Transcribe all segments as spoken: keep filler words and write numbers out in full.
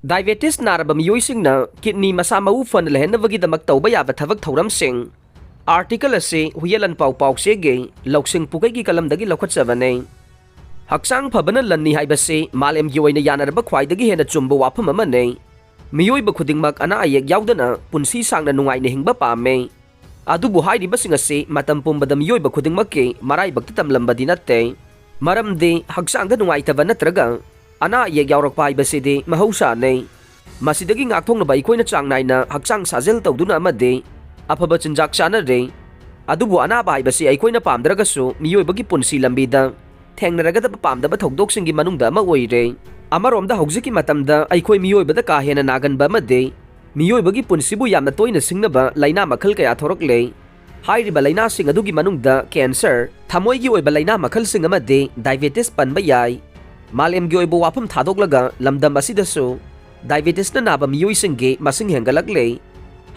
Diabetes ꯅꯥꯔꯕ ꯃꯤꯑꯣꯏꯁꯤꯡꯅ kidney ꯃꯁꯥ ꯃꯎ ꯐꯅ ꯂꯩꯍꯟꯅꯕꯒꯤꯗꯃꯛ ꯇꯧꯕ ꯌꯥꯕ ꯊꯕꯛ ꯊꯧꯔꯝꯁꯤꯡ꯫ Article ꯑꯁꯤ ꯍꯨꯌꯦꯟ ꯂꯥꯟꯄꯥꯎ ꯄꯥꯎꯆꯦꯒꯤ ꯂꯧꯁꯤꯡ ꯄꯨꯈꯩꯒꯤ ꯀꯂꯝꯗꯒꯤ ꯂꯧꯈꯠꯆꯕꯅꯤ꯫ ꯍꯛꯆꯥꯡ ꯐꯕꯅ ꯂꯟꯅꯤ ꯍꯥꯏꯕꯁꯤ ꯃꯥꯂꯦꯝꯒꯤ ꯑꯣꯏꯅ ꯌꯥꯅꯔꯕ ꯈ꯭ꯋꯥꯏꯗꯒꯤ ꯍꯦꯟꯅ ꯆꯨꯝꯕ ꯋꯥꯐꯝ ꯑꯃꯅꯤ꯫ ꯃꯤꯑꯣꯏꯕ ꯈꯨꯗꯤꯡꯃꯛ ꯑꯅꯥ ꯑꯌꯦꯛ ꯌꯥꯎꯗꯅ ꯄꯨꯟꯁꯤ ꯁꯥꯡꯅ ꯅꯨꯡꯉꯥꯏꯅ ꯍꯤꯡꯕ ꯄꯥꯝꯃꯤ꯫ ꯑꯗꯨꯕꯨ ꯍꯥꯏꯔꯤꯕꯁꯤꯡ ꯑꯁꯤ ꯃꯇꯝ ꯄꯨꯝꯕꯗ ꯃꯤꯑꯣꯏꯕ ꯈꯨꯗꯤꯡꯃꯛꯀꯤ ꯃꯔꯥꯏꯕꯛꯇ ꯇꯝꯂꯝꯕꯗꯤ ꯅꯠꯇꯦ꯫ ꯃꯔꯝꯗꯤ ꯍꯛꯆꯥꯡꯗ ꯅꯨꯡꯉꯥꯏꯇꯕ ꯅꯠꯇ꯭ꯔꯒ ꯑꯅꯥ ꯑꯌꯦꯛ ꯌꯥꯎꯔꯛꯄ ꯍꯥꯏꯕꯁꯤꯗꯤ ꯃꯍꯧꯁꯥꯅꯤ꯫ ꯃꯁꯤꯗꯒꯤ ꯉꯥꯛꯊꯣꯛꯅꯕ ꯑꯩꯈꯣꯏꯅ ꯆꯥꯡ ꯅꯥꯏꯅ ꯍꯛꯆꯥꯡ ꯁꯥꯖꯦꯜ ꯇꯧꯗꯨꯅ ꯑꯃꯗꯤ ꯑꯐꯕ ꯆꯤꯟꯖꯥꯛ ꯆꯥꯅꯔꯦ꯫ ꯑꯗꯨꯕꯨ ꯑꯅꯥꯕ ꯍꯥꯏꯕꯁꯤ ꯑꯩꯈꯣꯏꯅ ꯄꯥꯝꯗ꯭ꯔꯒꯁꯨ ꯃꯤꯑꯣꯏꯕꯒꯤ ꯄꯨꯟꯁꯤ ꯂꯝꯕꯤꯗ ꯊꯦꯡꯅꯔꯒꯗꯕ ꯄꯥꯝꯗꯕ ꯊꯧꯗꯣꯛꯁꯤꯡꯒꯤ ꯃꯅꯨꯡꯗ ꯑꯃ ꯑꯣꯏꯔꯦ꯫ ꯑꯃꯔꯣꯝꯗ ꯍꯧꯖꯤꯛꯀꯤ ꯃꯇꯝꯗ ꯑꯩꯈꯣꯏ ꯃꯤꯑꯣꯏꯕꯗ ꯀꯥ ꯍꯦꯟꯅ ꯅꯥꯒꯟꯕ ꯑꯃꯗꯤ ꯃꯤꯑꯣꯏꯕꯒꯤ ꯄꯨꯟꯁꯤꯕꯨ ꯌꯥꯝꯅ ꯇꯣꯏꯅ ꯁꯤꯡꯅꯕ ꯂꯥꯏꯅꯥ ꯃꯈꯜ ꯀꯌꯥ ꯊꯣꯔꯛꯂꯦ꯫ ꯍꯥꯏꯔꯤꯕ ꯂꯥꯏꯅꯥꯁꯤꯡ ꯑꯗꯨꯒꯤ ꯃꯅꯨꯡꯗ cancer, ꯊꯃꯣꯏꯒꯤ ꯑꯣꯏꯕ ꯂꯥꯏꯅꯥ ꯃꯈꯜꯁꯤꯡ ꯑꯃꯗꯤ diabetes ꯄꯟꯕ ꯌꯥꯏ꯫ ꯃꯥꯂꯦꯝꯒꯤ ꯑꯣꯏꯕ ꯋꯥꯐꯝ ꯊꯥꯗꯣꯛꯂꯒ ꯂꯝꯗꯝ ꯑꯁꯤꯗꯁꯨ diabetesꯅ ꯅꯥꯕ ꯃꯤꯑꯣꯏꯁꯤꯡꯒꯤ ꯃꯁꯤꯡ ꯍꯦꯟꯒꯠꯂꯛꯂꯦ꯫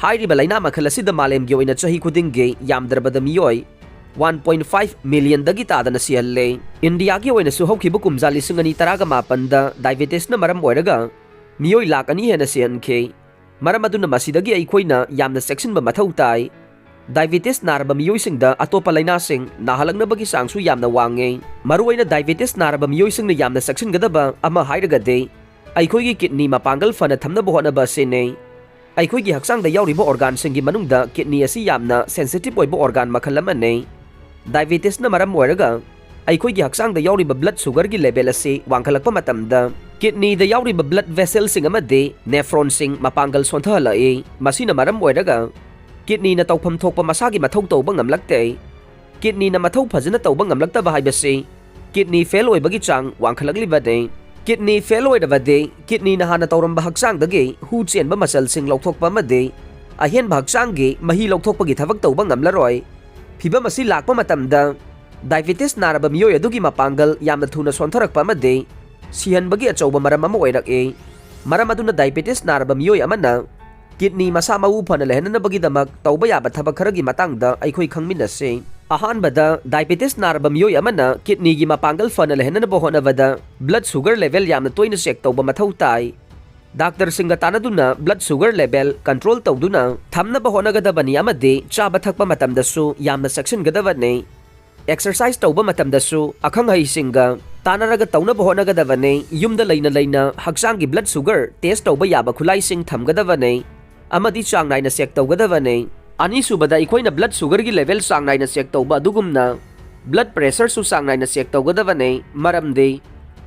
ꯍꯥꯏꯔꯤꯕ ꯂꯥꯏꯅꯥ ꯃꯈꯜ ꯑꯁꯤꯗ ꯃꯥꯂꯦꯝꯒꯤ ꯑꯣꯏꯅ ꯆꯍꯤ ꯈꯨꯗꯤꯡꯒꯤ ꯌꯥꯝꯗ꯭ꯔꯕꯗ ꯃꯤꯑꯣꯏ one point five millionꯗꯒꯤ ꯇꯥꯗꯅ ꯁꯤꯍꯜꯂꯦ꯫ ꯏꯟꯗꯤꯌꯥꯒꯤ ꯑꯣꯏꯅꯁꯨ ꯍꯧꯈꯤꯕ ꯀꯨꯝꯖꯥ ꯂꯤꯁꯤꯡ ꯑꯅꯤ ꯇꯔꯥꯒ ꯃꯥꯄꯟꯗ diabetesꯅ ꯃꯔꯝ ꯑꯣꯏꯔꯒ ꯃꯤꯑꯣꯏ ꯂꯥꯈ ꯑꯅꯤ ꯍꯦꯟꯅ ꯁꯤꯍꯟꯈꯤ꯫ ꯃꯔꯝ ꯑꯗꯨꯅ ꯃꯁꯤꯗꯒꯤ ꯑꯩꯈꯣꯏꯅ ꯌꯥꯝꯅ ꯆꯦꯛꯁꯤꯟꯕ ꯃꯊꯧ ꯇꯥꯏ꯫ Diabetes ꯅꯥꯔꯕ ꯃꯤꯑꯣꯏꯁꯤꯡꯗ ꯑꯇꯣꯞꯄ ꯂꯥꯏꯅꯥꯁꯤꯡ ꯅꯥꯍꯜꯂꯛꯅꯕꯒꯤ ꯆꯥꯡꯁꯨ ꯌꯥꯝꯅ ꯋꯥꯡꯉꯤ꯫ ꯃꯔꯨꯑꯣꯏꯅ diabetes ꯅꯥꯔꯕ ꯃꯤꯑꯣꯏꯁꯤꯡꯅ ꯌꯥꯝꯅ ꯆꯦꯛꯁꯤꯟꯒꯗꯕ ꯑꯃ ꯍꯥꯏꯔꯒꯗꯤ ꯑꯩꯈꯣꯏꯒꯤ kidney ꯃꯄꯥꯡꯒꯜ ꯐꯅ ꯊꯝꯅꯕ ꯍꯣꯠꯅꯕ ꯑꯁꯤꯅꯤ꯫ ꯑꯩꯈꯣꯏꯒꯤ ꯍꯛꯆꯥꯡꯗ ꯌꯥꯎꯔꯤꯕ organꯁꯤꯡꯒꯤ ꯃꯅꯨꯡꯗ kidney ꯑꯁꯤ ꯌꯥꯝꯅ sensitive ꯑꯣꯏꯕ organ ꯃꯈꯜ ꯑꯃꯅꯤ꯫ Diabetesꯅ ꯃꯔꯝ ꯑꯣꯏꯔꯒ ꯑꯩꯈꯣꯏꯒꯤ ꯍꯛꯆꯥꯡꯗ ꯌꯥꯎꯔꯤꯕ blood sugarꯒꯤ level ꯑꯁꯤ ꯋꯥꯡꯈꯠꯂꯛꯄ ꯃꯇꯝꯗ kidneyꯗ ꯌꯥꯎꯔꯤꯕ blood vesselꯁꯤꯡ ꯑꯃꯗꯤ nephronꯁꯤꯡ ꯃꯄꯥꯡꯒꯜ ꯁꯣꯟꯊꯍꯜꯂꯛꯏ꯫ ꯃꯁꯤꯅ ꯃꯔꯝ ꯑꯣꯏꯔꯒ kidneyꯅ ꯇꯧꯐꯝ ꯊꯣꯛꯄ ꯃꯁꯥꯒꯤ ꯃꯊꯧ ꯇꯧꯕ ꯉꯝꯂꯛꯇꯦ꯫ Kidneyꯅ ꯃꯊꯧ ꯐꯖꯅ ꯇꯧꯕ ꯉꯝꯂꯛꯇꯕ ꯍꯥꯏꯕꯁꯤ kidney fail ꯑꯣꯏꯕꯒꯤ ꯆꯥꯡ ꯋꯥꯡꯈꯠꯂꯛꯂꯤꯕꯅꯤ꯫ Kidney fail ꯑꯣꯏꯔꯕꯗꯤ kidneyꯅ ꯍꯥꯟꯅ ꯇꯧꯔꯝꯕ ꯍꯛꯆꯥꯡꯗꯒꯤ ꯍꯨ ꯆꯦꯟꯕ ꯃꯆꯜꯁꯤꯡ ꯂꯧꯊꯣꯛꯄ ꯑꯃꯗꯤ ꯑꯍꯦꯟꯕ ꯍꯛꯆꯥꯡꯒꯤ ꯃꯍꯤ ꯂꯧꯊꯣꯛꯄꯒꯤ ꯊꯕꯛ ꯇꯧꯕ ꯉꯝꯂꯔꯣꯏ꯫ ꯐꯤꯚꯝ ꯑꯁꯤ ꯂꯥꯛꯄ ꯃꯇꯝꯗ diabetes ꯅꯥꯔꯕ ꯃꯤꯑꯣꯏ ꯑꯗꯨꯒꯤ ꯃꯄꯥꯡꯒꯜ ꯌꯥꯝꯅ ꯊꯨꯅ ꯁꯣꯟꯊꯔꯛꯄ ꯑꯃꯗꯤ ꯁꯤꯍꯟꯕꯒꯤ ꯑꯆꯧꯕ ꯃꯔꯝ ꯑꯃ ꯑꯣꯏꯔꯛꯏ꯫ ꯃꯔꯝ ꯑꯗꯨꯅ diabetes ꯅꯥꯔꯕ ꯃꯤꯑꯣꯏ ꯑꯃꯅ kidney ꯃꯁꯥ ꯃꯎ ꯐꯅ ꯂꯩꯍꯟꯅꯅꯕꯒꯤꯗꯃꯛ ꯇꯧꯕ ꯌꯥꯕ ꯊꯕꯛ ꯈꯔꯒꯤ ꯃꯇꯥꯡꯗ ꯑꯩꯈꯣꯏ ꯈꯪꯃꯤꯟꯅꯁꯤ꯫ ꯑꯍꯥꯟꯕꯗ, diabetes ꯅꯥꯔꯕ ꯃꯤꯑꯣꯏ ꯑꯃꯅ kidneyꯒꯤ ꯃꯄꯥꯡꯒꯜ ꯐꯅ ꯂꯩꯍꯟꯅꯕ ꯍꯣꯠꯅꯕꯗ blood sugar level ꯌꯥꯝꯅ ꯇꯣꯏꯅ check ꯇꯧꯕ ꯃꯊꯧ ꯇꯥꯏ꯫ ꯗꯥꯛꯇꯔꯁꯤꯡꯒ ꯇꯥꯟꯅꯗꯨꯅ blood sugar level control ꯇꯧꯗꯨꯅ ꯊꯝꯅꯕ ꯍꯣꯠꯅꯒꯗꯕꯅꯤ ꯑꯃꯗꯤ ꯆꯥꯕ ꯊꯛꯄ ꯃꯇꯝꯗꯁꯨ ꯌꯥꯝꯅ ꯆꯦꯛꯁꯤꯟꯒꯗꯕꯅꯤ꯫ Exercise ꯇꯧꯕ ꯃꯇꯝꯗꯁꯨ ꯑꯈꯪ ꯑꯍꯩꯁꯤꯡꯒ ꯇꯥꯟꯅꯔꯒ ꯇꯧꯅꯕ ꯍꯣꯠꯅꯒꯗꯕꯅꯤ꯫ ꯌꯨꯝꯗ ꯂꯩꯅ ꯂꯩꯅ ꯍꯛꯆꯥꯡꯒꯤ blood sugar test ꯇꯧꯕ ꯌꯥꯕ ꯈꯨꯠꯂꯥꯏꯁꯤꯡ ꯊꯝꯒꯗꯕꯅꯤ ꯑꯃꯗꯤ ꯆꯥꯡ ꯅꯥꯏꯅ check ꯇꯧꯒꯗꯕꯅꯤ꯫ ꯑꯅꯤꯁꯨꯕꯗ, ꯑꯩꯈꯣꯏꯅ blood sugarꯒꯤ level ꯆꯥꯡ ꯅꯥꯏꯅ check ꯇꯧꯕ ꯑꯗꯨꯒꯨꯝꯅ blood pressureꯁꯨ ꯆꯥꯡ ꯅꯥꯏꯅ check ꯇꯧꯒꯗꯕꯅꯤ, ꯃꯔꯝꯗꯤ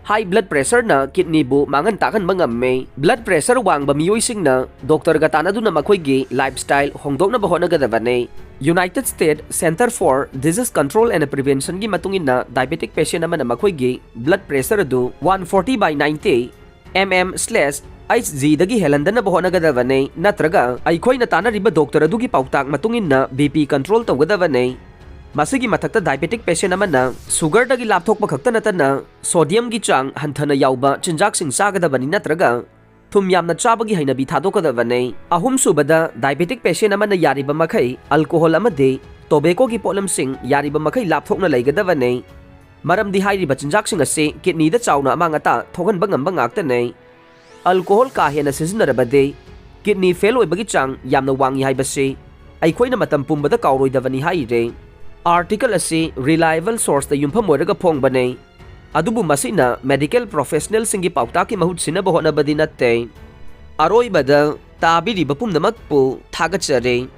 high blood pressureꯅ kidneyꯕꯨ ꯃꯥꯡꯍꯟ ꯇꯥꯛꯍꯟꯕ ꯉꯝꯃꯤ꯫ Blood pressure ꯋꯥꯡꯕ ꯃꯤꯑꯣꯏꯁꯤꯡꯅ ꯗꯣꯛꯇꯔꯒ ꯇꯥꯟꯅꯗꯨꯅ ꯃꯈꯣꯏꯒꯤ lifestyle ꯍꯣꯡꯗꯣꯛꯅꯕ ꯍꯣꯠꯅꯒꯗꯕꯅꯤ꯫ United States Center for Disease Control and Preventionꯒꯤ ꯃꯇꯨꯡ ꯏꯟꯅ, diabetic patient ꯑꯃꯅ ꯃꯈꯣꯏꯒꯤ blood pressure ꯑꯗꯨ one forty by ninety mm slash H ꯖꯤꯗꯒꯤ ꯍꯦꯜꯍꯟꯗꯅꯕ ꯍꯣꯠꯅꯒꯗꯕꯅꯤ, ꯅꯠꯇ꯭ꯔꯒ ꯑꯩꯈꯣꯏꯅ ꯇꯥꯟꯅꯔꯤꯕ ꯗꯣꯛꯇꯔ ꯑꯗꯨꯒꯤ ꯄꯥꯎꯇꯥꯛ ꯃꯇꯨꯡ ꯏꯟꯅ ꯕꯤ ꯄꯤ control ꯇꯧꯒꯗꯕꯅꯤ꯫ ꯃꯁꯤꯒꯤ ꯃꯊꯛꯇ, diabetic patient ꯑꯃꯅ sugarꯗꯒꯤ ꯂꯥꯞꯊꯣꯛꯄ ꯈꯛꯇ ꯅꯠꯇꯅ sodiumꯒꯤ ꯆꯥꯡ ꯍꯟꯊꯅ ꯌꯥꯎꯕ ꯆꯤꯟꯖꯥꯛꯁꯤꯡ ꯆꯥꯒꯗꯕꯅꯤ, ꯅꯠꯇ꯭ꯔꯒ ꯊꯨꯝ ꯌꯥꯝꯅ ꯆꯥꯕꯒꯤ ꯍꯩꯅꯕꯤ ꯊꯥꯗꯣꯛꯀꯗꯕꯅꯤ꯫ ꯑꯍꯨꯝꯁꯨꯕꯗ, diabetic patient ꯑꯃꯅ ꯌꯥꯔꯤꯕ ꯃꯈꯩ alcohol ꯑꯃꯗꯤ tobaccoꯒꯤ ꯄꯣꯠꯂꯝꯁꯤꯡ ꯌꯥꯔꯤꯕ ꯃꯈꯩ ꯂꯥꯞꯊꯣꯛꯅ ꯂꯩꯒꯗꯕꯅꯤ, ꯃꯔꯝꯗꯤ ꯍꯥꯏꯔꯤꯕ ꯆꯤꯟꯖꯥꯛꯁꯤꯡ ꯑꯁꯤ kidneyꯗ ꯆꯥꯎꯅ ꯑꯃꯥꯡ ꯑꯇꯥ ꯊꯣꯛꯍꯟꯕ ꯉꯝꯕ ꯉꯥꯛꯇꯅꯤ꯫ Alcohol ꯀꯥ ꯍꯦꯟꯅ ꯁꯤꯖꯤꯟꯅꯔꯕꯗꯤ kidney fail ꯑꯣꯏꯕꯒꯤ ꯆꯥꯡ ꯌꯥꯝꯅ ꯋꯥꯡꯏ ꯍꯥꯏꯕꯁꯤ ꯑꯩꯈꯣꯏꯅ ꯃꯇꯝ ꯄꯨꯝꯕꯗ ꯀꯥꯎꯔꯣꯏꯗꯕꯅꯤ ꯍꯥꯏꯔꯤ꯫ Article ꯑꯁꯤ reliable sourceꯇ ꯌꯨꯝꯐꯝ ꯑꯣꯏꯔꯒ ꯐꯣꯡꯕꯅꯤ, ꯑꯗꯨꯕꯨ ꯃꯁꯤꯅ medical professionalꯁꯤꯡꯒꯤ ꯄꯥꯎꯇꯥꯛꯀꯤ ꯃꯍꯨꯠ ꯁꯤꯟꯅꯕ ꯍꯣꯠꯅꯕꯗꯤ ꯅꯠꯇꯦ꯫ ꯑꯔꯣꯏꯕꯗ, ꯇꯥꯕꯤꯔꯤꯕ ꯄꯨꯝꯅꯃꯛꯄꯨ ꯊꯥꯒꯠꯆꯔꯤ꯫